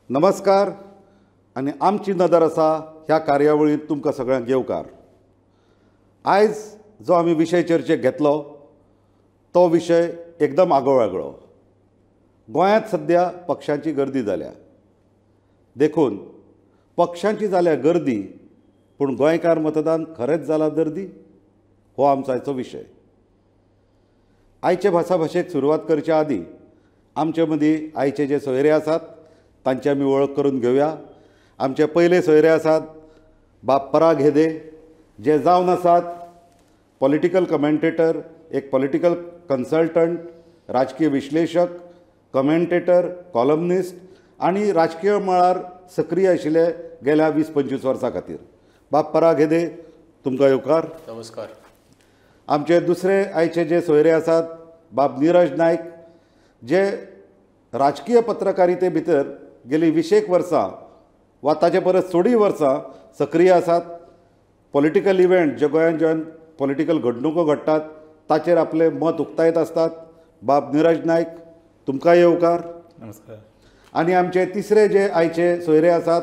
नमस्कार आनी आमची नदर आसा ह्या कार्यावळींत तुमकां सगळ्यांक येवकार. आयज जो आमी विशय चर्चेक घेतलो तो विशय एकदम आगळो वेगळो. गोंयांत सद्या पक्षांची गर्दी जाल्या, देखून पक्षांची जाल्या गर्दी पूण गोंयकार मतदान खरेंच जाला दर्दी, हो आमचो आयचो विशय. आयचे भासाभाशेक सुरवात करच्या आदीं आमचे मदीं आयचे जे सोयरे आसात तांची आमी वळख करून घेवया. आमचे पयले सोयरे आसात बाब पराग हेदे, जे जावन आसात पॉलिटिकल कमेंटेटर, एक पॉलिटिकल कन्सल्टंट, राजकीय विश्लेशक, कमेंटेटर, कॉलमनिस्ट आनी राजकीय मळार सक्रीय आशिल्ले गेल्या 20-25 वर्सां खातीर. बाब पराग हेदे, तुमकां येवकार. नमस्कार. आमचे दुसरे आयचे जे सोयरे आसात बाब निरज नायक, जे राजकीय पत्रकारिते भितर गेली 20 वर्सां वा ताचे परस चडूय वर्सां सक्रीय आसात. पॉलिटिकल इव्हेंट जे गोंयांत गोंयांत पॉलिटिकल घडणुको घडटात ताचेर आपलें मत उक्तायत आसतात. बाब निरज नायक, तुमकां येवकार. नमस्कार. आनी आमचे तिसरे जे आयचे सोयरे आसात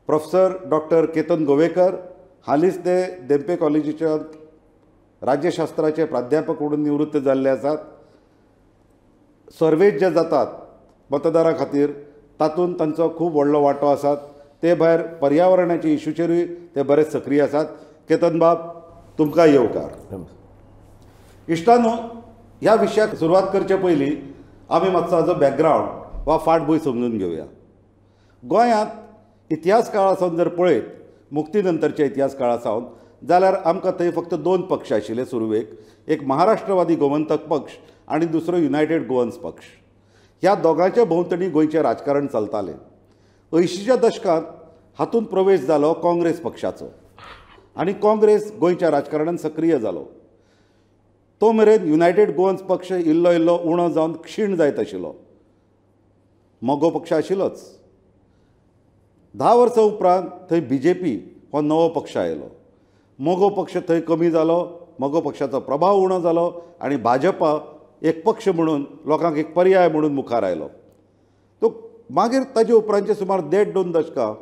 प्रोफेसर डॉक्टर केतन गोवेकर, हालींच ते धेंपे कॉलेजीच्या राज्यशास्त्राचे प्राध्यापक म्हणून निवृत्त जाल्ले आसात. सर्वेज जे जातात मतदारां खातीर तातूंत तांचो खूब व्हडलो वांटो आसात. ते भायर पर्यावरणाचे इशूचेरूय ते बरेच सक्रीय आसात. केतन बाब, तुमकां येवकार. इश्टानो, ह्या विशयाक सुरवात करचे पयलीं आमी मातसो हाजो बॅकग्रावंड वा फाटभूंय समजून घेवया. गोंयांत इतिहास काळा सावन जर पळयत, मुक्ती नंतरच्या इतिहास काळा सावन, जाल्यार आमकां थंय फक्त 2 पक्ष आशिल्ले सुरवेक. एक महाराष्ट्रवादी गोमंतक पक्ष आनी दुसरो युनायटेड गोवन्स पक्ष. ह्या दोगांच्या भोंवतणी गोंयचें राजकारण चलतालें. 80च्या दशकांत हातूंत प्रवेश जालो काँग्रेस पक्षाचो आनी काँग्रेस गोंयच्या राजकारणांत सक्रीय जालो. तो मेरेन युनायटेड गोवन्स पक्ष इल्लो इल्लो उणो जावन क्षीण जायत आशिल्लो. मगो पक्ष आशिल्लोच. 10 वर्सां उपरांत थंय बीजेपी हो नवो पक्ष आयलो. मगो पक्ष थंय कमी जालो, मगो पक्षाचो प्रभाव उणो जालो आनी भाजपा एक पक्ष म्हणून लोकांक एक पर्याय म्हणून मुखार आयलो. तो मागीर ताजे उपरांतचे सुमार 1.5-2 दशकां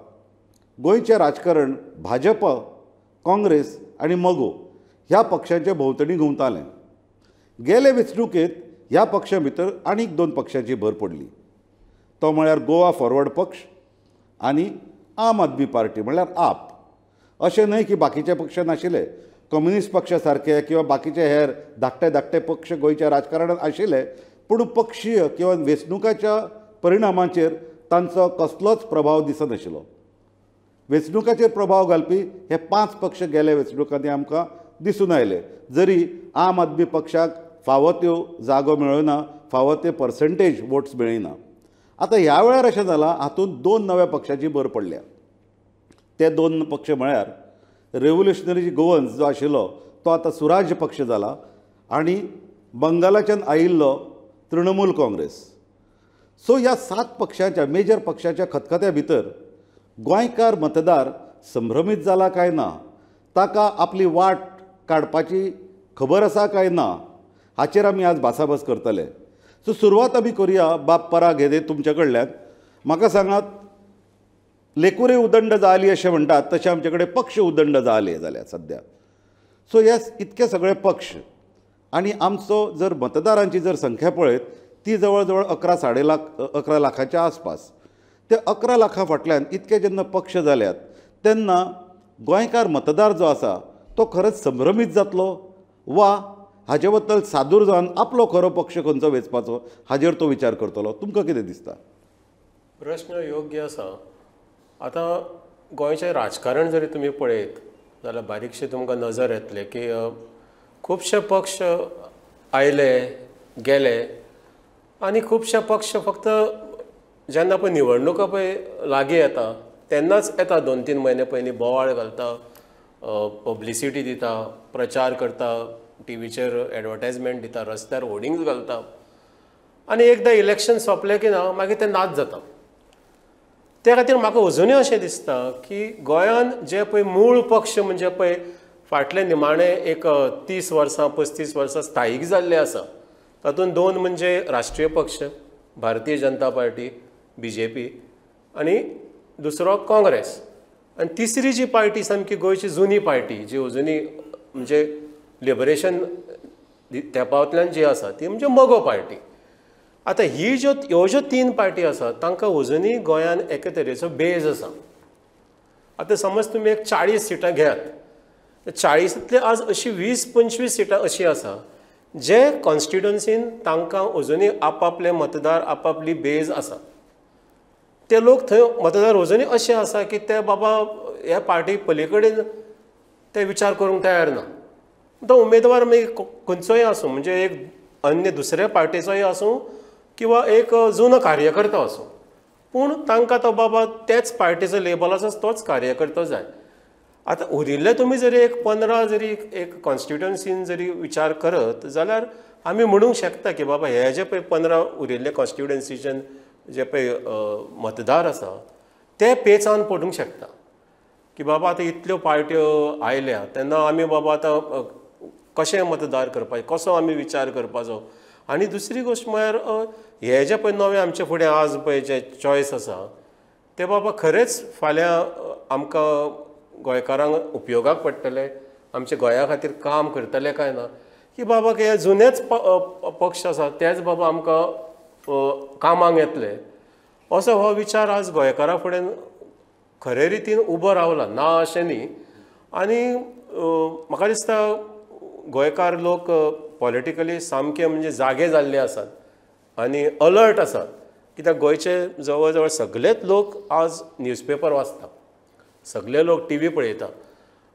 गोंयचें राजकारण भाजपा, काँग्रेस आनी मगो ह्या पक्षांचे भोंवतणी घुंवतालें. गेले वेंचणुकेंत ह्या पक्षां भितर आनीक 2 पक्षांची भर पडली. तो म्हळ्यार गोवा फॉरवर्ड पक्ष आनी आम आदमी पार्टी म्हळ्यार आप. अशें न्हय की बाकीचे पक्ष नाशिल्ले, कम्युनिस्ट पक्षा सारके किंवा बाकीचे हेर धाकटे धाकटे पक्ष गोंयच्या राजकारणांत आशिल्ले, पूण पक्षीय किंवा वेंचणुकाच्या परिणामाचेर तांचो कसलोच प्रभाव दिसनाशिल्लो. वेंचणुकाचेर प्रभाव घालपी हे 5 पक्ष गेले वेंचणुकांनी आमकां दिसून आयले. जरी आम आदमी पक्षाक फावो त्यो जागो मेळना, फावो ते पर्संटेज वोट्स मेळना. आतां ह्या वेळार अशें जालां, हातूंत 2 नव्या पक्षाची भर पडल्या. ते 2 पक्ष म्हळ्यार रेव्होल्युशनरी गोवन्स जो आशिल्लो तो आतां सुराज्य पक्ष जाला आनी बंगालाच्यान आयिल्लो तृणमूल काँग्रेस. सो ह्या 7 पक्षांच्या मेजर पक्षाच्या खतखत्या भितर गोंयकार मतदार संभ्रमीत जाला काय ना, ताका आपली वाट काडपाची खबर आसा काय ना, हाचेर आमी आज भासाभास करतले. सो सुरवात आमी करुया बाब पराग हेदे तुमच्या कडल्यान. म्हाका सांगात, लेकुरे उदंड जाली अशें म्हणटात तशें आमचे कडेन पक्ष उदंड जाले जाल्यार सद्या. सो हे इतके सगळे पक्ष आनी आमचो जर मतदारांची जर संख्या पळयत ती जवळ जवळ 11.5 लाख 11 लाखाच्या आसपास. ते 11 लाखां फाटल्यान इतके जेन्ना पक्ष जाल्यात तेन्ना गोंयकार मतदार जो आसा तो खरेंच संभ्रमीत जातलो वा हाजे बद्दल सादूर जावन आपलो खरो पक्ष खंयचो वेंचपाचो हाजेर तो विचार करतलो. तुमकां कितें दिसता? प्रश्न योग्य आसा. आतां गोंयचें राजकारण जरी तुमी पळयत जाल्यार बारीकशें तुमकां नजर येतलें की खुबशे पक्ष आयले गेले आनी खुबशे पक्ष फक्त जेन्ना पळय निवडणुका पळय लागीं येता तेन्नाच येता. 2-3 म्हयने पयलीं बोवाळ घालता, पब्लिसिटी दिता, प्रचार करता, टीव्हीचेर एडवर्टायजमेंट दिता, रस्त्यार होर्डिंग्स घालता आनी एकदां इलेक्शन सोंपलें की ना मागीर तें नाच जाता. त्या खातीर म्हाका अजुनूय अशें दिसता की गोंयांत जे पळय मूळ पक्ष म्हणजे पळय फाटले निमाणे एक 30 वर्सां 35 वर्सां स्थायीक जाल्ले आसा तातूंत 2 म्हणजे राष्ट्रीय पक्ष भारतीय जनता पार्टी BJP आनी दुसरो काँग्रेस आनी तिसरी जी पार्टी सामकी गोंयची जुनी पार्टी जी अजुनूय म्हणजे लिबरेशन तेंपांतल्यान जी आसा ती म्हणजे मगो पार्टी. आतां ही ज्यो ह्यो ज्यो तीन पार्टी आसात तांकां अजुनूय गोंयान एके तरेचो बेज आसा. आतां समज तुमी एक 40 सिटां घेयात, 40तले आज अशी 20-25 सिटां अशीं आसा जे कॉन्स्टिट्युन्सीन तांकां अजुनूय आपापले मतदार आपापली बेज आसा. ते लोक थंय मतदार अजुनूय अशे आसा की ते बाबा ह्या पार्टी पली कडेन ते विचार करूंक तयार ना. तो उमेदवार मागीर खंयचोय आसूं, म्हणजे एक अन्य दुसऱ्या पार्टीचोय आसूं किंवा एक जुनो कार्यकर्तो आसूं, पूण तांकां तो बाबा त्याच पार्टीचो लेबलाचो तोच कार्यकर्तो जाय. आतां उरिल्ले तुमी जरी एक 15 जरी एक कॉन्स्टिट्युन्सीन जरी विचार करत जाल्यार आमी म्हणूंक शकता की बाबा हे जे पळय 15 उरिल्ले कॉन्स्टिट्युन्सीचे जे पळय मतदार आसा ते पेचान पडूंक शकता की बाबा आतां इतल्यो पार्ट्यो आयल्या तेन्ना आमी बाबा आतां कशें मतदार करपाचें, कसो आमी विचार करपाचो. आनी दुसरी गोश्ट म्हळ्यार हे जे पळय नवे आमचे फुडें आज पळय जे चॉयस आसा ते बाबा खरेंच फाल्यां आमकां गोंयकारांक उपयोगाक पडटले, आमच्या गोंया खातीर काम करतले काय ना, की बाबा हे जुनेच पक्ष आसा तेच बाबा आमकां कामाक येतले, असो हो विचार आज गोंयकारां फुडें खरे रितीन उबो रावला ना अशें न्ही. आनी म्हाका दिसता गोंयकार लोक पॉलिटिकली सामके म्हणजे जागे जाल्ले आसात आनी अलर्ट आसात, कित्याक गोंयचे जवळ जवळ सगळेच लोक आज न्यूजपेपर वाचता, सगळे लोक टीव्ही पळयता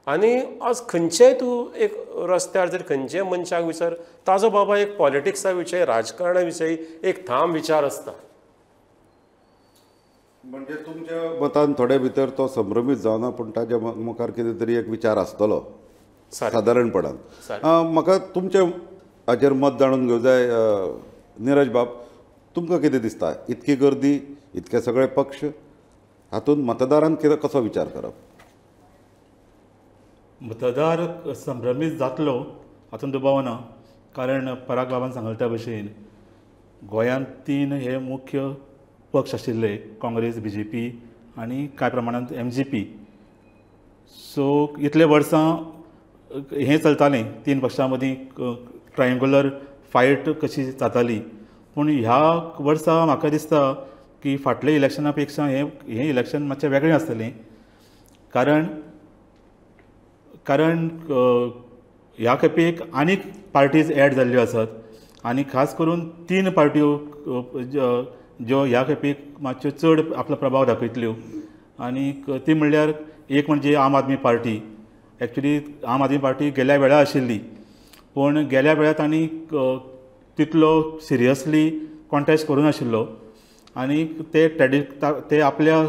आनी आज खंयचेय तूं एक रस्त्यार जर खंयचेय मनशाक विचार ताजो बाबा एक पॉलिटिक्सा विशयी राजकारणा विशयी एक ठाम विचार आसता. म्हणजे तुमच्या मतान थोडे भितर तो संभ्रमीत जावना, पूण ताज्या मुखार कितें तरी एक विचार आसतलो सादारणपणान. म्हाका तुमच्या हाजेर मत जाणून घेवंक जाय. निरज बाब, तुमकां कितें दिसता, इतकी गर्दी, इतके सगळे पक्ष, हातूंत मतदारान कितें कसो विचार करप? मतदार संभ्रमीत जातलो हातूंत दुबाव ना, कारण पराग बाबान सांगले त्या भशेन गोंयांत 3 हे मुख्य पक्ष आशिल्ले, काँग्रेस, BJP आनी कांय प्रमाणांत MGP. सो इतले वर्सां हें चलतालें, 3 पक्षां मदीं ट्रायंगुलर फायट कशी जाताली. पूण ह्या वर्सा म्हाका दिसता की फाटल्या इलेक्शना पेक्षा हें इलेक्शन मातशें वेगळें आसतलें, कारण कारण ह्या खेपेक आनीक पार्टीज एड जाल्ल्यो आसात आनी खास करून 3 पार्ट्यो ज्यो ह्या खेपेक मातश्यो चड आपलो प्रभाव दाखयतल्यो. आनी ती म्हणल्यार एक म्हणजे आम आदमी पार्टी. एक्चुली आम आदमी पार्टी गेल्या वेळा आशिल्ली, पूण गेल्या वेळार तांणी तितलो सिरियसली कॉन्टेस्ट करूं नाशिल्लो आनी ते ते आपल्या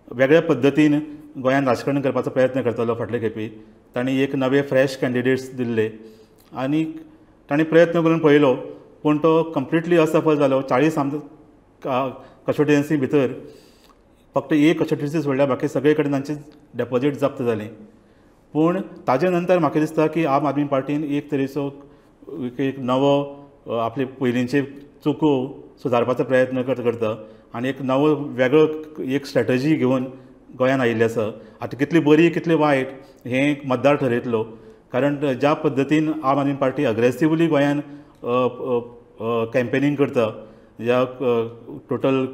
वेगळ्या पद्दतीन गोंयांत राजकारण करपाचो प्रयत्न करतालो. फाटले खेपे तांणी एक नवे फ्रेश कॅन्डिडेट्स दिल्ले आनी तांणी प्रयत्न करून पळयलो, पूण तो कंप्लिटली असफल जालो. 40 आमदार कॉन्स्टिट्युएन्सी भितर फक्त एक कॉन्स्टिट्युएन्सी सोडल्यार बाकी सगळे कडेन तांचे डेपोजीट जप्त जालें. पूण ताजे नंतर म्हाका दिसता की आम आदमी पार्टीन एक तरेचो एक नवो आपले पयलींचे चुको सुदारपाचो प्रयत्न करता आनी एक नवो वेगळो एक स्ट्रेटजी घेवन गोंयांत आयिल्ली आसा. आतां कितली बरी कितली वायट हें मतदार ठरयतलो, कारण ज्या पद्दतीन आम आदमी पार्टी अग्रेसिवली गोंयांत कॅम्पेनींग करता, ज्या टोटल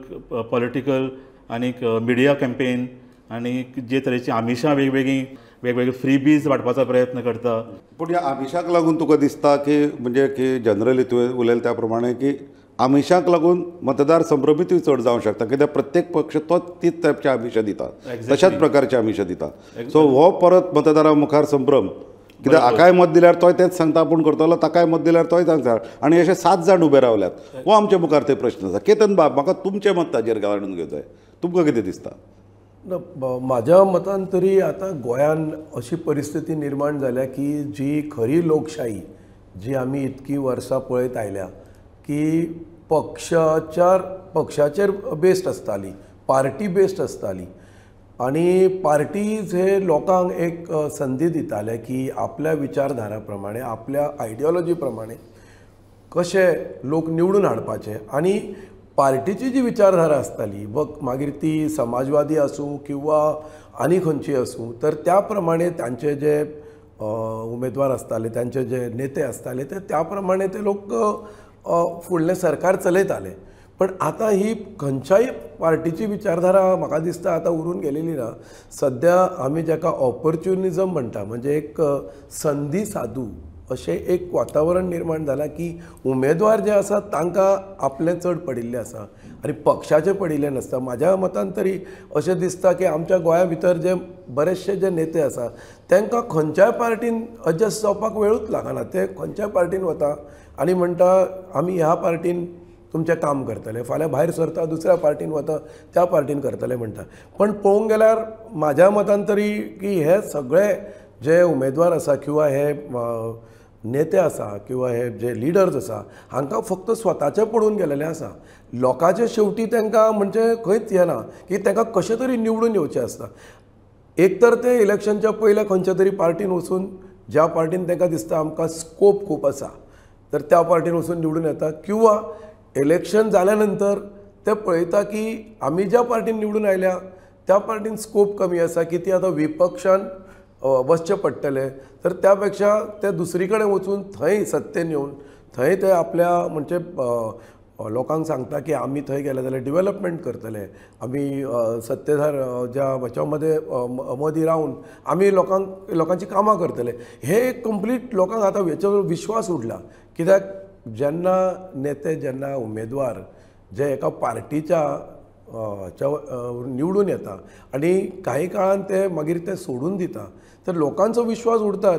पॉलिटिकल आनी मिडिया कॅम्पेन आनी जे तरेची आमिशां वेगवेगळीं वेगवेगळे फ्रीबीज वांटपाचो प्रयत्न करता. पूण ह्या आमिशाक लागून तुका दिसता की म्हणजे की जनरली तुवें उलयलें त्या प्रमाणे की आमिशाक लागून मतदार संभ्रमितूय चड जावंक शकता, कित्याक प्रत्येक पक्ष तो तीच टायपची आमिशां दिता, तशाच प्रकारची आमिशां दिता. सो हो परत मतदारा मुखार संभ्रम, कित्याक हाकाय मत दिल्यार तोय तेंच सांगता आपूण करतलो, ताकाय मत दिल्यार तोय सांगता, आनी अशे 7 जाण उबे रावल्यात. हो आमच्या मुखार ते प्रश्न आसा. केतन बाब, म्हाका तुमचें मत ताजेर जाणून घेवंक जाय, तुमकां कितें दिसता? ना, म्हाज्या मतान तरी आतां गोंयान अशी परिस्थिती निर्माण जाल्या की जी खरी लोकशाही जी आमी इतकी वर्सां पळयत आयल्या की पक्षाचेर बेस्ड आसताली, पार्टी बेस्ड आसताली आनी पार्टीज हे लोकांक एक संदी दिताले की आपल्या विचारधारा प्रमाणे आपल्या आयडियोलॉजी प्रमाणे कशे लोक निवडून हाडपाचे आनी पार्टीची जी विचारधारा आसताली बघ मागीर ती समाजवादी आसूं किंवा आनी खंयची आसूं, तर त्या प्रमाणे तांचे जे उमेदवार आसताले, तांचे जे नेते आसताले ते त्या प्रमाणे ते लोक फुडलें सरकार चलयताले. पण आतां ही खंयच्याय पार्टीची विचारधारा म्हाका दिसता आतां उरून गेलेली ना. सद्या आमी जाका ऑपॉर्च्युनिजम म्हणटा, म्हणजे एक संदी साधू अशें एक वातावरण निर्माण जालां की उमेदवार जे आसा तांकां आपलें चड पडिल्लें आसा आनी पक्षाचें पडिल्लें नासता. म्हाज्या मतान तरी अशें दिसता की आमच्या गोंया भितर जे बरेचशे जे नेते आसा तांकां खंयच्याय पार्टीन एडजस्ट जावपाक वेळूच लागना. ते खंयच्याय पार्टीन वता आनी म्हणटा आमी ह्या पार्टीन तुमचें काम करतले, फाल्यां भायर सरता दुसऱ्या पार्टीन वता त्या पार्टीन करतले म्हणटा. पण पळोवंक गेल्यार म्हाज्या मतान तरी की हे सगळे जे उमेदवार आसा किंवा हे नेते आसा किंवा हे जे लिडर्स आसा हांकां फक्त स्वताचें पडून गेलेलें आसा. लोकांचे शेवटी तांकां म्हणजे खंयच येना की तांकां कशें तरी निवडून येवचें आसता. एक तर ते इलेक्शनच्या पयले खंयच्या तरी पार्टीन वचून ज्या पार्टीन तांकां दिसता आमकां स्कोप खूब आसा तर त्या पार्टीन वचून निवडून येता, किंवा इलेक्शन जाल्या नंतर ते पळयता की आमी ज्या पार्टीन निवडून आयल्या त्या पार्टीन स्कोप कमी आसा की ती आतां विपक्षान बसचें पडटलें, तर त्या पेक्षा ते दुसरी कडेन वचून थंय सत्तेन येवन थंय ते आपल्या म्हणजे लोकांक सांगता की आमी थंय गेले जाल्यार डिवेलपमेंट करतले, आमी सत्तेधार ज्या हाच्या मदें मदीं रावन आमी लोकांक लोकांची कामां करतले. हे एक कंप्लीट लोकांक आतां हेचेर विश्वास उडला. कित्याक जेन्ना नेते जेन्ना उमेदवार जे एका पार्टीच्या निवडून येता आनी काही काळान ते मागीर ते सोडून दिता तर लोकांचो विश्वास उरता,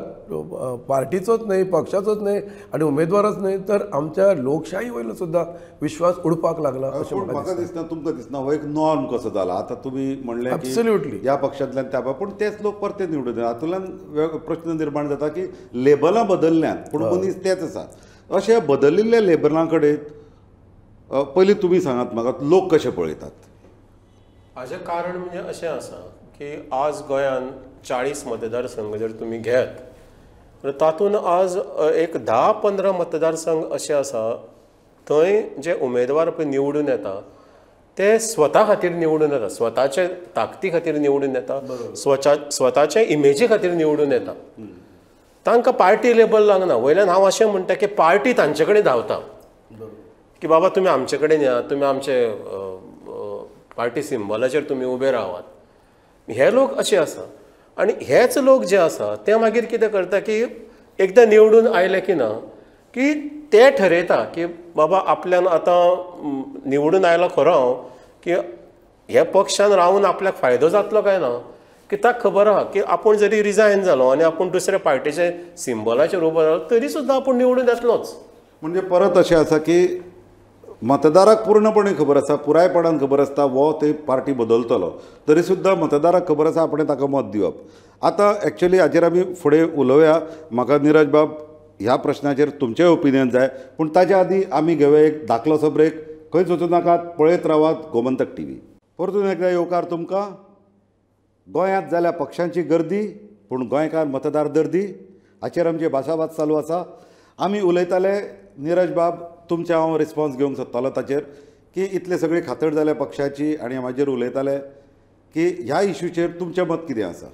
पार्टीचोच न्हय, पक्षाचोच न्हय आनी उमेदवारच न्हय, तर आमच्या लोकशाही वयलो सुद्दां विश्वास उडपाक लागला अशें म्हाका दिसना. तुमकां दिसना हो एक नॉर्म कसो जाला? आतां तुमी म्हणलें एब्सोल्युटली ह्या पक्षांतल्यान त्या, पूण तेच लोक परते निवडून येता. हातूंतल्यान प्रश्न निर्माण जाता की लेबलां बदलल्यांत पूण मनीस तेच आसा. अशे बदलिल्ल्या लेबलां कडेन पयलीं तुमी सांगात म्हाका, लोक कशे पळयतात? हाजें कारण म्हणजे अशें आसा की आज गोंयांत 40 मतदारसंघ जर तुमी घेत तर तातूंत आज एक 10-15 मतदारसंघ अशे आसा थंय जे उमेदवार पळय निवडून येता ते स्वता खातीर निवडून येता, स्वताचे ताकदी खातीर निवडून येता, स्वताचे इमेजी खातीर निवडून येता. तांकां पार्टी लेबल लागना. वयल्यान हांव अशें म्हणटा की पार्टी तांचे कडेन धांवता की बाबा तुमी आमचे कडेन या, तुमी आमचे पार्टी सिंबलाचेर तुमी उबे रावात. हे लोक अशे आसा आनी हेच लोक जे आसा ते मागीर कितें करता की एकदां निवडून आयले की ना की ते ठरयता की बाबा आपल्यान आतां निवडून आयलो खरो हांव की ह्या पक्षान रावन आपल्याक फायदो जातलो काय ना, की ताका खबर आहा की आपूण जरी रिजायन जालो आनी आपूण दुसऱ्या पार्टीचे सिंबलाचेर उबो रावलो तरी सुद्दां आपूण निवडून येतलोच. म्हणजे परत अशें आसा की मतदाराक पूर्णपणे खबर आसा, पुरायपणान खबर आसता वो ते पार्टी बदलतलो, तरी सुद्दां मतदाराक खबर आसा आपणें ताका मत दिवप. आतां एक्चुअली हाजेर आमी फुडें उलोवया. म्हाका निरज बाब ह्या प्रश्नाचेर तुमचें ओपिनियन जाय, पूण ताच्या आदीं आमी घेवया एक धाकलोसो ब्रेक. खंयच वचूं नाकात, पळयत रावात गोमंतक टीव्ही. परतून एकदां येवकार तुमकां. गोंयांत जाल्या पक्षांची गर्दी पूण गोंयकार मतदार दर्दी हाचेर आमची भासाभास चालू आसा. आमी उलयताले निरज बाब, तुमचें हांव रिस्पॉन्स घेवंक सोदतालो ताचेर की इतले सगळी खातड जाल्या पक्षाची आनी हाजेर उलयताले की ह्या इशूचेर तुमचें मत कितें आसा?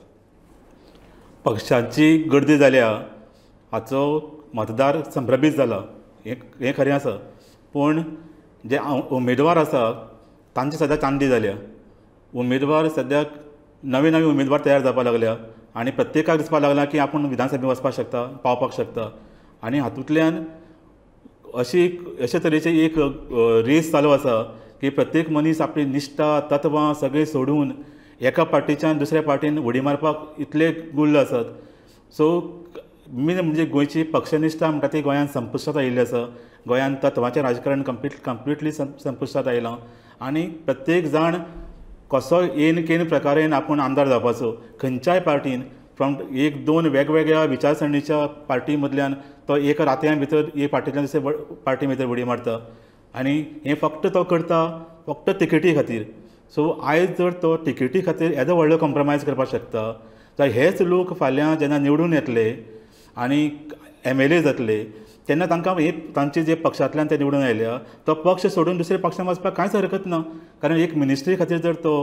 पक्षांची गर्दी जाल्या हाचो मतदार संभ्रमीत जाला हें खरें आसा, पूण जे उमेदवार आसा तांची सद्या चांदी जाल्या. उमेदवार सद्याक नवे नवे उमेदवार तयार जावपाक लागल्या आनी प्रत्येकाक दिसपाक लागला की आपूण विधानसभेक वचपाक शकता, पावपाक शकता. आनी हातूंतल्यान अशी अशे तरेची एक रेस चालू आसा की प्रत्येक मनीस आपली निश्ठा तत्वां सगळीं सोडून एका पार्टीच्यान दुसऱ्या पार्टीन उडी मारपाक इतले गुल्ल आसात. सो मेन म्हणजे गोंयची पक्षनिश्ठा म्हणटा ती गोंयांत संपुश्टांत आयिल्ली आसा. गोंयांत तत्वाचें राजकारण कंप्लिटली संपुश्टांत आयलां आनी प्रत्येक जाण कसो येन केन प्रकारेन आपूण आमदार जावपाचो खंयच्याय पार्टीन फ्रॉम एक दोन वेगवेगळ्या विचारसरणीच्या पार्टी मदल्यान तो एक रातयां भितर एक पार्टींतल्यान दुसरे पार्टी भितर उडी मारता आनी हें फक्त तो करता फक्त तिकेटी खातीर. सो आयज जर तो तिकेटी खातीर येदो व्हडलो कॉम्प्रोमायज करपाक शकता जाल्यार हेच लोक फाल्यां जेन्ना निवडून येतले आनी MLA जातले तेन्ना तांकां हे तांचे जे पक्षांतल्यान ते निवडून आयल्या तो पक्ष सोडून दुसऱ्या पक्षान वचपाक कांयच हरकत ना. कारण एक मिनिस्ट्री खातीर जर तो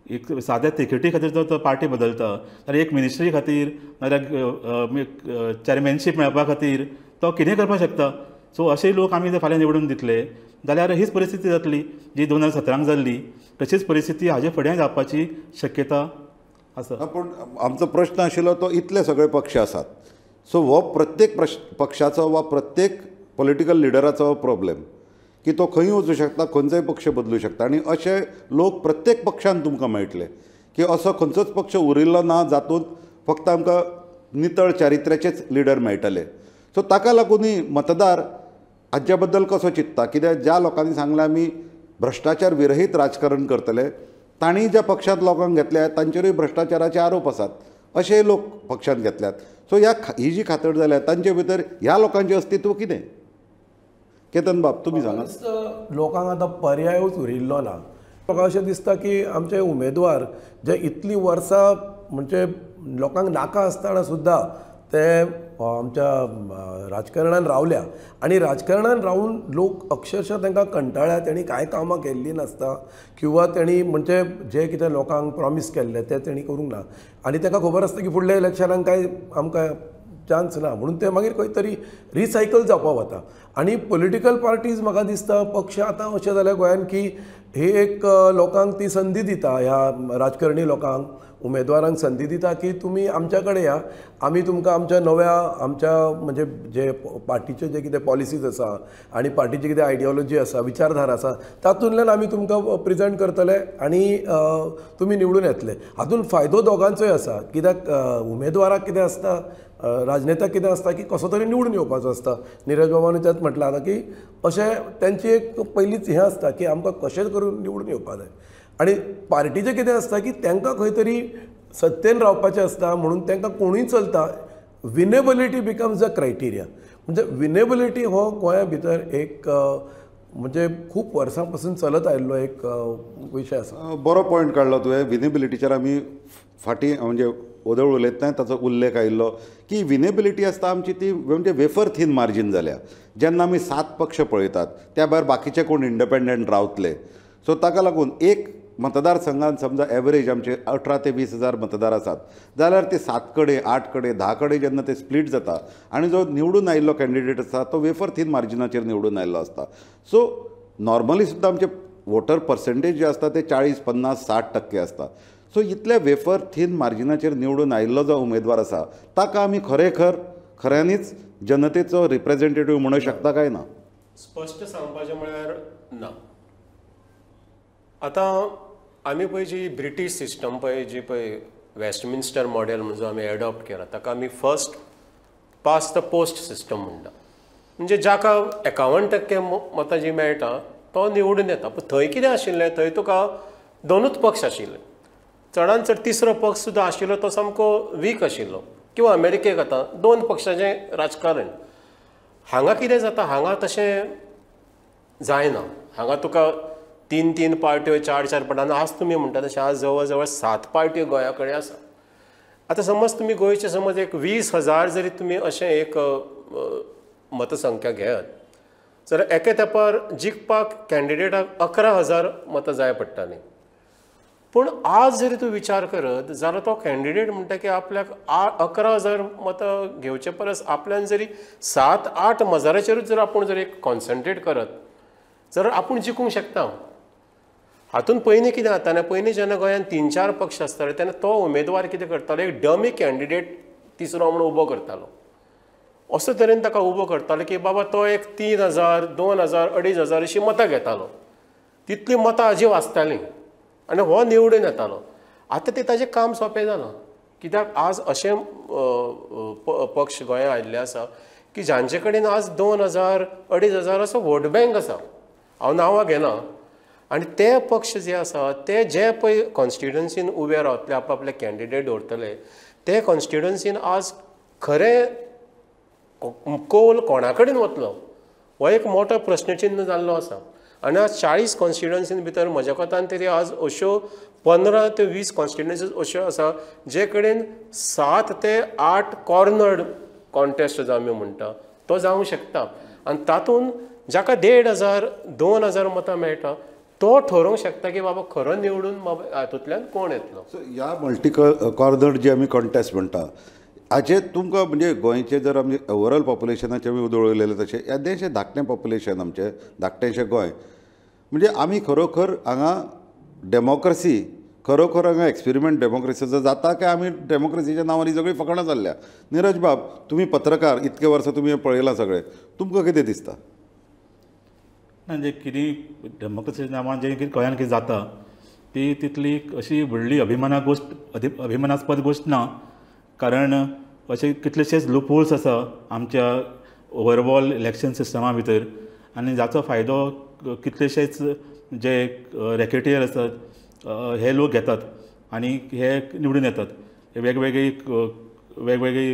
एक साद्या तिकेटी खातीर जर तो पार्टी बदलता जाल्यार एक मिनिस्ट्री खातीर नाजाल्यार चॅरमॅनशीप मेळपा खातीर तो कितेंय करपाक शकता. सो अशे लोक आमी जर फाल्यां निवडून दितले जाल्यार हीच परिस्थिती जातली जी 2017 जाल्ली तशीच परिस्थिती हाजे फुडें जावपाची शक्यता आसा. पूण आमचो प्रश्न आशिल्लो तो इतले सगळे पक्ष आसात, सो हो प्रत्येक पक्षाचो वा प्रत्येक पॉलिटिकल लिडराचो प्रॉब्लेम की तो खंय वचूं शकता, खंयचोय पक्ष बदलूं शकता आनी अशे लोक प्रत्येक पक्षान तुमकां मेळटले की असो खंयचोच पक्ष उरिल्लो ना जातूंत फक्त आमकां नितळ चारित्र्याचेच लिडर मेळटले. सो ताका लागूनय मतदार हाज्या बद्दल कसो चिंत्ता, कित्याक ज्या लोकांनी सांगलें आमी भ्रश्टाचार विरहीत राजकारण करतले तांणी ज्या पक्षांत लोकांक घेतल्या तांचेरूय भ्रश्टाचाराचे आरोप आसात, अशेय लोक पक्षांत घेतल्यात. सो ह्या ही जी खातड जाल्या तांचे भितर ह्या लोकांचें अस्तित्व कितें? केतन बाब तुमी सांगात. लोकांक आतां पर्यायूच उरिल्लो ना. म्हाका अशें दिसता की आमचे उमेदवार जे इतलीं वर्सां म्हणजे लोकांक नाका आसतना सुद्दां ते आमच्या राजकारणान रावल्या आनी राजकारणान रावून लोक अक्षरशः तांकां कंटाळ्या, तेणी कांय कामां केल्लीं नासता किंवा तेणी म्हणजे जें कितें लोकांक प्रॉमीस केल्लें तें तेणी करूंक ना आनी ताका खबर आसता की फुडल्या इलेक्शनाक कांय आमकां चान्स ना म्हणून ते मागीर खंय तरी रिसायकल जावपाक वता. आनी पॉलिटिकल पार्टीज म्हाका दिसता पक्ष आतां अशें जाल्या गोंयान की ही एक लोकांक ती संदी दिता, ह्या राजकारणी लोकांक उमेदवारांक संदी दिता की तुमी आमच्या कडेन या, आमी तुमकां आमच्या नव्या आमच्या म्हणजे जे पार्टीचे जे कितें पॉलिसीज आसा आनी पार्टीची कितें आयडियोलॉजी आसा, विचारधारा आसा तातूंतल्यान आमी तुमकां प्रेजेंट करतले आनी तुमी निवडून येतले. हातूंत फायदो दोगांचोय आसा, कित्याक उमेदवाराक कितें आसता, राजनेत्याक कितें आसता की कसो तरी निवडून येवपाचो आसता. निरज बाबानूय तेंच म्हटलां आतां की अशें तेंची एक पयलींच हें आसता की आमकां कशें करून निवडून येवपा जाय आनी पार्टीचें कितें आसता की तांकां खंय तरी सत्तेन रावपाचें आसता म्हणून तांकां कोणूय चलता. विनेबिलिटी बिकम्स अ क्रायटेरिया, म्हणजे विनेबिलिटी हो गोंया भितर एक म्हणजे खूब वर्सां पासून चलत आयिल्लो एक विशय आसा. बरो पॉयंट काडलो तुवें. विनेबिलिटीचेर आमी फाटीं म्हणजे ओदळ उलयतना ताचो उल्लेख आयिल्लो की विनेबिलिटी आसता आमची ती म्हणजे वेफर थीन मार्जीन जाल्या. जेन्ना आमी 7 पक्ष पळयतात त्या भायर बाकीचे कोण इंडिपेंडंट रावतले, सो ताका लागून एक मतदारसंघान समजा एवरेज आमचे 18 ते 20 हजार मतदार आसात जाल्यार ते 7 कडेन 8 कडेन 10 कडेन जेन्ना ते स्प्लीट जाता आनी जो निवडून आयिल्लो कॅन्डिडेट आसता तो वेफर थीन मार्जिनाचेर निवडून आयिल्लो आसता. सो नॉर्मली सुद्दां आमचे वोटर पर्संटेज जे आसता ते 40, 50, 60% आसता. सो इतल्या वेफर थीन मार्जिनाचेर निवडून आयिल्लो जो उमेदवार आसा ताका आमी खऱ्यांनीच जनतेचो रिप्रेझेंटेटीव म्हणूंक शकता काय ना? स्पश्ट सांगपाचें म्हळ्यार ना. आतां आमी पळय जी ब्रिटीश सिस्टम पळय जी पळय वेस्टमिन्स्टर मॉडेल म्हणून जो आमी एडॉप्ट केला ताका आमी first past the post system म्हणटा. म्हणजे जाका 51% मतां जी मेळटा तो निवडून येता. पूण थंय कितें आशिल्लें, थंय तुका दोनूच पक्ष आशिल्ले, चडान चड तिसरो पक्ष सुद्दां आशिल्लो तो सामको वीक आशिल्लो. किंवा अमेरिकेक आतां 2 पक्षाचें राजकारण. हांगा कितें जाता, हांगा तशें जायना. हांगा तुका 3-3 पार्ट्यो, 4-4 पार्ट्यो, आज तुमी म्हणटा तशें आज जवळ जवळ 7 पार्ट्यो गोंया कडेन आसा. आतां समज तुमी गोंयचे समज एक 20,000 जरी तुमी अशें एक मतसंख्या घेयात जाल्यार एके तेंपार जिखपाक कॅन्डिडेटाक 11,000 मतां जाय पडटालीं. पूण आज जरी तूं विचार करत जाल्यार तो कॅन्डिडेट म्हणटा की आपल्याक 11,000 मतां घेवचे परस आपल्यान जरी 7-8 हजाराचेरूच जर आपूण जर एक कॉन्सन्ट्रेट करत जाल्यार आपूण जिखूंक शकता. हातूंत पयलीं कितें जातालें, पयलीं जेन्ना गोंयांत 3-4 पक्ष आसताले तेन्ना तो उमेदवार कितें करतालो, एक डमी कॅन्डिडेट तिसरो म्हणून उबो करतालो. असो तरेन ताका उबो करतालो की बाबा तो एक 3,000, 2,000, 2,500 अशीं मतां घेतालो. तितलीं मतां हाजी वाचतालीं आनी हो निवडून येतालो. आतां तें ताजें काम सोंपें जालां, कित्याक आज अशें पक्ष गोंयांत आयिल्ले आसा की जांचे कडेन आज 2,000, 2,500 असो वोट बँक आसा. हांव नांवां घेना. आनी ते पक्ष जे आसा ते जे पळय कॉन्स्टिट्युएन्सीन उबे रावतले, आपआपले कॅन्डिडेट दवरतले, ते कॉन्स्टिट्युएन्सीन आज खरें कौल कोणा कडेन वतलो हो एक मोठो प्रश्नचिन्न जाल्लो आसा. आनी आज 40 कॉन्स्टिट्युएन्सीन भितर म्हज्या कोतान तरी आज अश्यो 15 ते 20 कॉन्स्टिट्युएन्सीज अश्यो आसा जे कडेन 7 ते 8 कॉर्नर्ड कॉन्टेस्ट जो आमी म्हणटा तो जावंक शकता. आनी तातूंत जाका 1500 2000 मतां मेळटा तो ठरोवंक शकता की बाबा खरो निवडून बाबा हातूंतल्यान कोण येतलो. सो ह्या मल्टी कॉर्नर जे आमी कॉन्टेस्ट म्हणटा हाचेर तुमकां म्हणजे गोंयचें जर आमी ओवरऑल पॉप्युलेशनाचें आमी उदळ उलयलें तशें येदेशें धाकटें पॉप्युलेशन आमचें धाकटेंशें गोंय म्हणजे आमी खरोखर हांगा डेमोक्रसी खरोखर हांगा एक्सपेरिमेंट डेमोक्रसीचो जाता काय आमी डेमोक्रसीच्या नांवान ही सगळीं फकाणां जाल्ल्या. निरज बाब, तुमी पत्रकार, इतके वर्सां तुमी पळयलां सगळें, तुमकां कितें दिसता? ना, जे कितें डेमोक्रसीच्या नांवान जें कितें गोंयांत कितें जाता ती तितली अशी व्हडली अभिमानास्पद गोश्ट ना, कारण अशे कितलेशेच लूपहोल्स आसा आमच्या ओवरऑल इलेक्शन सिस्टमा भितर आनी जाचो फायदो कितलेशेच जे रॅकेटियर आसात हे लोक घेतात आनी हे निवडून येतात वेगवेगळी वेगवेगळी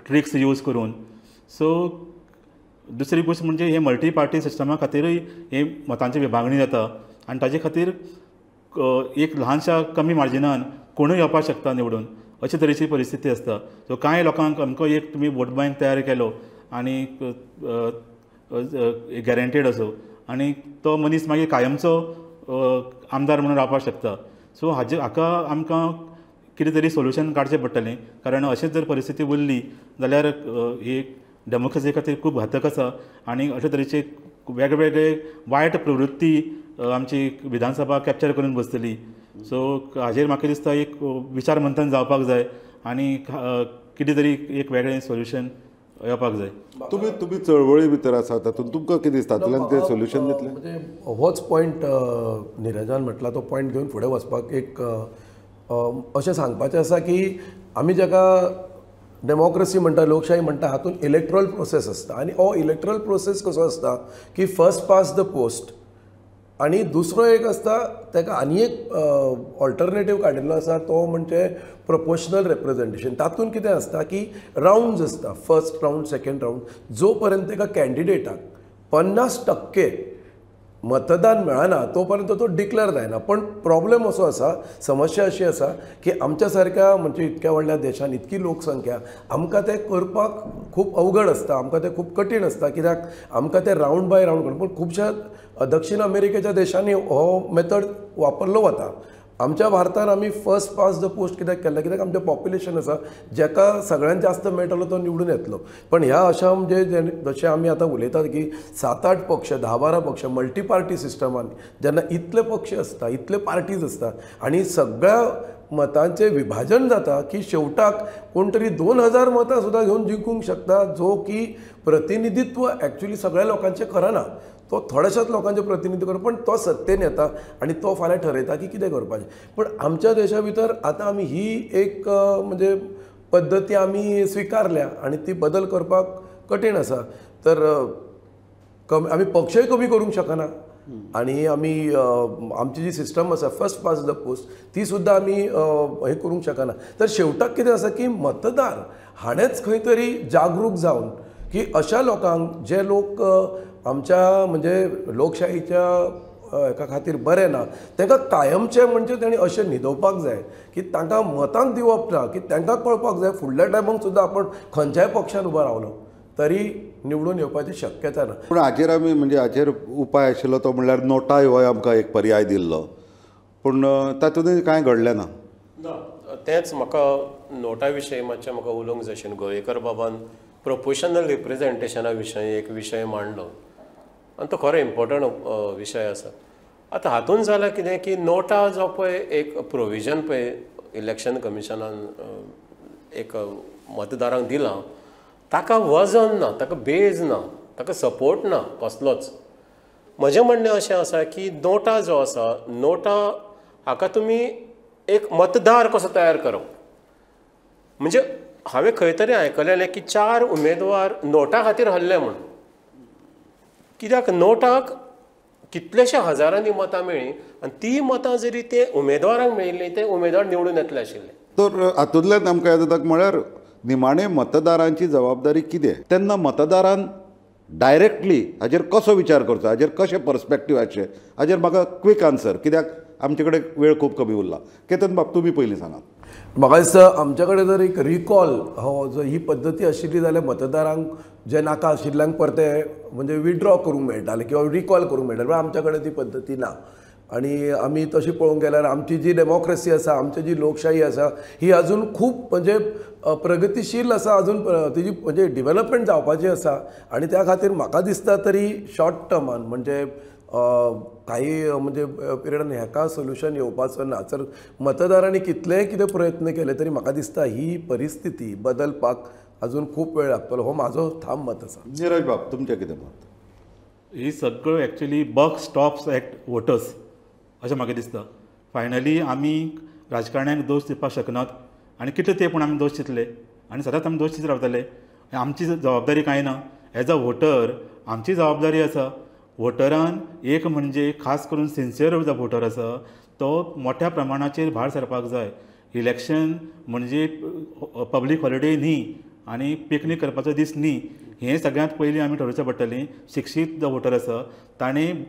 ट्रिक्स यूज करून. सो दुसरी गोश्ट म्हणजे हे मल्टी पार्टी सिस्टमा खातीरूय हे मतांची विभागणी जाता आनी ताजे खातीर एक ल्हानशा कमी मार्जिनान कोणूय येवपाक शकता निवडून, अशे तरेची परिस्थिती आसता. सो कांय लोकांक अमको एक तुमी वोट बँक तयार केलो आनी गॅरंटीड असो आनी तो मनीस मागीर कायमचो आमदार म्हणून रावपाक शकता. सो हाका आमकां कितें तरी सोल्युशन काडचें पडटलें, कारण अशेंच जर परिस्थिती उरली जाल्यार ही डेमोक्रसी खातीर खूब घातक आसा आनी अशे तरेचे वेगवेगळे वायट प्रवृत्ती आमची विधानसभा कॅप्चर करून बसतली. सो हाजेर म्हाका दिसता एक विचार मंथन जावपाक जाय आनी कितें तरी एक वेगळें सोल्युशन येवपाक जाय. तुमी तुमी चळवळी भितर आसा तातूंत तुमकां कितें दिसता तातूंतल्यान तें सोल्युशन दितलें? म्हणजे होच पॉयंट निरजान म्हटला तो पॉयंट घेवन फुडें वचपाक एक अशें सांगपाचें आसा की आमी जाका डेमोक्रसी म्हणटा, लोकशाही म्हणटा, हातूंत इलेक्ट्रल प्रोसेस आसता आनी हो इलेक्ट्रल प्रोसेस कसो आसता की फर्स्ट पास the post आनी दुसरो एक आसता ताका आनी एक ऑल्टरनेटीव काडिल्लो आसा तो म्हणजे प्रोपोर्शनल रिप्रेजेंटेशन. तातूंत कितें आसता की रावंड्स आसता, फर्स्ट रावंड सेकेंड रावंड, जो पर्यंत एका कॅन्डिडेटाक 50% मतदान मेळना तो पर्यंत तो डिक्लेअर जायना. पण प्रॉब्लेम असो आसा, समस्या अशी आसा की आमच्या सारक्या म्हणजे इतक्या व्हडल्या देशान इतकी लोकसंख्या आमकां तें करपाक खूब अवघड आसता, आमकां तें खूब कठीण आसता, कित्याक आमकां तें रावंड बाय रावंड करप. पूण खुबश्या दक्षिण अमेरिकेच्या देशांनी हो मेथड वापरलो वता. आमच्या भारतान आमी फर्स्ट पास the post कित्याक केल्लें, कित्याक आमचें पॉप्युलेशन आसा जाका सगळ्यांत जास्त मेळटलो तो निवडून येतलो. पण ह्या अशा म्हणजे जशें आमी आतां उलयतात की 7-8 पक्ष 10-12 पक्ष मल्टी पार्टी सिस्टमान जेन्ना इतले पक्ष आसता, इतले पार्टीज आसता आनी सगळ्या मतांचें विभाजन जाता की शेवटाक कोण तरी 2000 मतां सुद्दां घेवन जिखूंक शकता, जो की प्रतिनिधित्व एक्चुअली सगळ्या लोकांचें करना, तो थोड्याशाच लोकांचें प्रतिनिधित्व करता, पण तो सत्तेन येता आनी तो फाल्यां ठरयता की कितें करपाचें. पण आमच्या देशा भितर आतां आमी ही एक म्हणजे पद्दती आमी स्विकारल्या आनी ती बदल करपाक कठीण आसा. तर कमी आमी पक्षय कमी करूंक शकना आनी आमी आमची जी सिस्टम आसा फर्स्ट पास the post ती सुद्दां आमी हें करूंक शकना. तर शेवटाक कितें आसा की मतदार हाणेंच खंय तरी जागरूक जावन की अशा लोकांक जे लोक आमच्या म्हणजे लोकशाहीच्या हेका खातीर बरें ना तांकां कायमचें म्हणजे तांणी अशें न्हिदोवपाक जाय की तांकां मतांक दिवप ना, की तांकां कळपाक जाय फुडल्या टायमाक सुद्दां आपण खंयच्याय पक्षान उबो रावलो तरी निवडून येवपाची शक्यता ना. पूण हाचेर आमी म्हणजे हाचेर उपाय आशिल्लो तो म्हणल्यार नोटाय हो आमकां एक पर्याय दिल्लो, पूण तातूंतय कांय घडलें ना. तेंच म्हाका नोटा विशयी मातशें म्हाका उलोवंक जाय आशिल्लें. गोवेकर बाबान प्रोपोर्शनल रिप्रेजेंटेशना विशयी एक विशय मांडलो आनी तो खरो इम्पोर्टंट विशय आसा. आतां हातूंत जालां कितें की नोटा जो पळय एक प्रोविजन पळय इलेक्शन कमिशनान एक मतदारांक दिलां ताका वजन ना, ताका बेज ना, ताका सपोर्ट ना कसलोच. म्हजें म्हणणें अशें आसा की नोटा जो आसा, नोटा हाका तुमी एक मतदार कसो तयार करप. म्हणजे हांवें खंय तरी आयकलेलें की 4 उमेदवार नोटा खातीर हरले म्हूण, कित्याक नोटाक कितलेशे हजारांनी मतां मेळ्ळीं आनी ती मतां जरी ते उमेदवारांक मेळिल्लीं ते उमेदवार निवडून येतले आशिल्ले. तर हातूंतल्यान आमकां येता जाता म्हळ्यार निमाणें मतदारांची जबाबदारी कितें, तेन्ना मतदारान डायरेक्टली हाजेर कसो विचार करचो, हाजेर कशें पर्सपेक्टीव आसचें, हाजेर म्हाका क्विक आन्सर, कित्याक आमचे कडेन वेळ खूब कमी उरला. केतन बाब तुमी पयलीं सांगात. म्हाका दिसता आमचे कडेन जर एक रिकॉल हो जो ही पद्दती आशिल्ली जाल्यार मतदारांक जे नाका आशिल्ल्यांक परते म्हणजे विड्रॉ करूंक मेळटालें किंवा रिकॉल करूंक मेळटालें, पूण आमचे कडेन ती पद्दती ना. आनी आमी तशी पळोवंक गेल्यार आमची जी डेमोक्रेसी आसा, आमची जी लोकशाही आसा ही अजून खूब म्हणजे प्रगतिशील आसा, अजून तिजी म्हणजे डिवेलपमेंट जावपाची आसा. आनी त्या खातीर म्हाका दिसता तरी शॉर्ट टर्मान म्हणजे काही म्हणजे पिरियडान हेका सोल्युशन येवपाचो ना. जर मतदारांनी कितलेय कितें प्रयत्न केले तरी म्हाका दिसता ही परिस्थिती बदलपाक अजून खूब वेळ लागतलो, हो म्हाजो ठाम मत आसा. निरज बाब, तुमचें कितें मत? ही सगळ्यो actually buck stops at voters अशें म्हाका दिसता. फायनली आमी राजकारण्यांक दोश दिवपाक शकनात आनी कितले ते पूण आमी दोश दितले आनी सदांच आमी दोश दीत रावतले. आमची जबाबदारी कांय ना, एज अ वोटर आमची जबाबदारी आसा. वोटरान एक म्हणजे खास करून सिन्सियर जो वोटर आसा तो मोठ्या प्रमाणाचेर भायर सरपाक जाय. इलेक्शन म्हणजे पब्लीक हॉलिडे न्ही आनी पिकनीक करपाचो दीस न्ही, हें सगळ्यांत पयलीं आमी ठरोवचें पडटलें. शिक्षीत जो वोटर आसा ताणें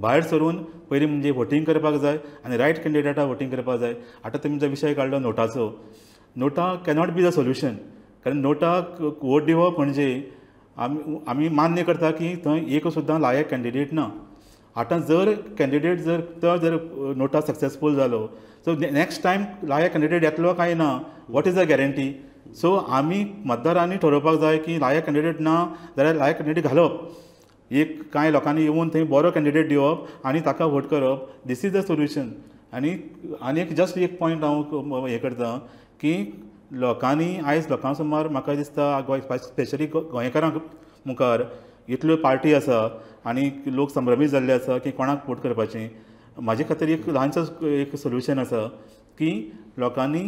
भायर सरून पयलीं म्हणजे वोटींग करपाक जाय आनी रायट कॅन्डिडेटाक वोटींग करपाक जाय. आतां तुमी जो विशय काडलो नोटाचो, NOTA cannot be the solution. कारण नोटाक वोट दिवप म्हणजे आमी मान्य करता की थंय एक सुद्दां लायक कॅन्डिडेट ना. आतां जर कॅन्डिडेट जर तो जर नोटा सक्सेसफूल जालो so next time like candidate येतलो काय ना, what is the guarantee? So आमी मतदारांनी ठरोवपाक जाय की लायक कॅन्डिडेट ना जाल्यार लायक कॅन्डिडेट घालप, एक कांय लोकांनी येवन थंय बरो कॅन्डिडेट दिवप आनी ताका वोट करप, this is the solution. आनी आनी एक जस्ट एक पॉयंट हांव हें करता की लोकांनी आयज लोकां समोर म्हाका दिसता गोंय स्पेशली गोंयकारांक मुखार इतल्यो पार्टी आसा आनी लोक संभ्रमीत जाल्ले आसा की कोणाक वोट करपाचें. म्हाजे खातीर एक ल्हानसो एक सोल्युशन आसा की लोकांनी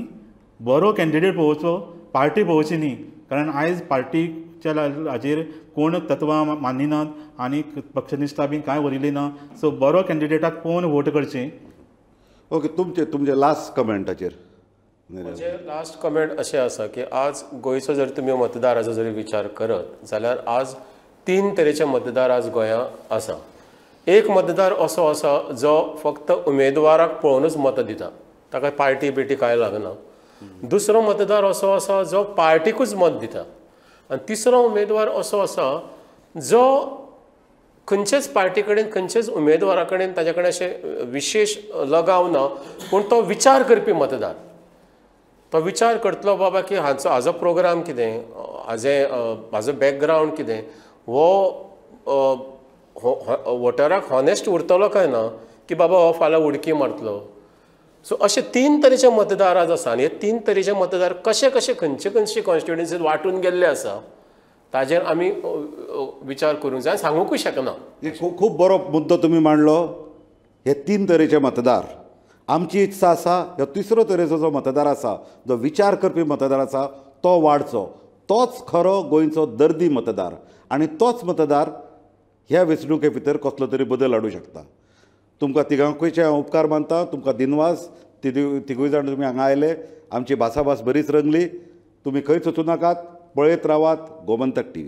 बरो कॅन्डिडेट पळोवचो, पार्टी पळोवची न्ही. कारण आयज पार्टीच्या हाजेर कोण तत्वां मानिनात आनी पक्षनिश्ठा बी कांय उरिल्ली ना. सो बरो कॅन्डिडेटाक पळोवन वोट करचें. ओके, तुमचे तुमचे लास्ट कमेंटाचेर. म्हजें लास्ट कमेंट अशें आसा की आज गोंयचो जर तुमी मतदाराचो जरी विचार करत जाल्यार आज तीन तरेचे मतदार आज गोंयांत आसा. एक मतदार असो आसा जो फक्त उमेदवाराक पळोवनूच मतां दिता, ताका पार्टी बिटी कांय लागना. दुसरो मतदार असो आसा जो पार्टीकूच मत दिता आनी तिसरो उमेदवार असो आसा जो खंयचेच पार्टी कडेन खंयचेच उमेदवारा कडेन ताजे कडेन अशें विशेश लगाव ना, पूण तो विचार करपी मतदार. तो विचार करतलो बाबा की हाचो हाजो प्रोग्राम कितें, हाजें हाजो बॅकग्रावंड कितें, हो वोटराक हॉनेस्ट उरतलो काय ना की बाबा हो फाल्यां उडकी मारतलो. सो अशे तीन तरेचे मतदार आज आसा आनी हे तीन तरेचे मतदार कशे कशे खंयचे खंयचे कॉन्स्टिट्युएन्सीत वांटून गेल्ले आसा ताजेर आमी विचार करूंक जाय, सांगूंकूय शकना. खूब बरो मुद्दो तुमी मांडलो. हे तीन तरेचे मतदार, आमची इत्सा आसा ह्यो तिसरो तरेचो जो मतदार आसा, जो विचार करपी मतदार आसा तो वाडचो. तोच खरो गोंयचो दर्दी मतदार आनी तोच मतदार ह्या वेंचणुके भितर कसलो तरी बदल हाडूं शकता. तुमकां तिगांकूय हांव उपकार मानता, तुमकां दिनवास. तिगूय जाण तुमी हांगा आयले, आमची भासाभास बरीच रंगली. तुमी खंयच वचूं नाकात, पळयत रावात गोमंतक टीव्ही.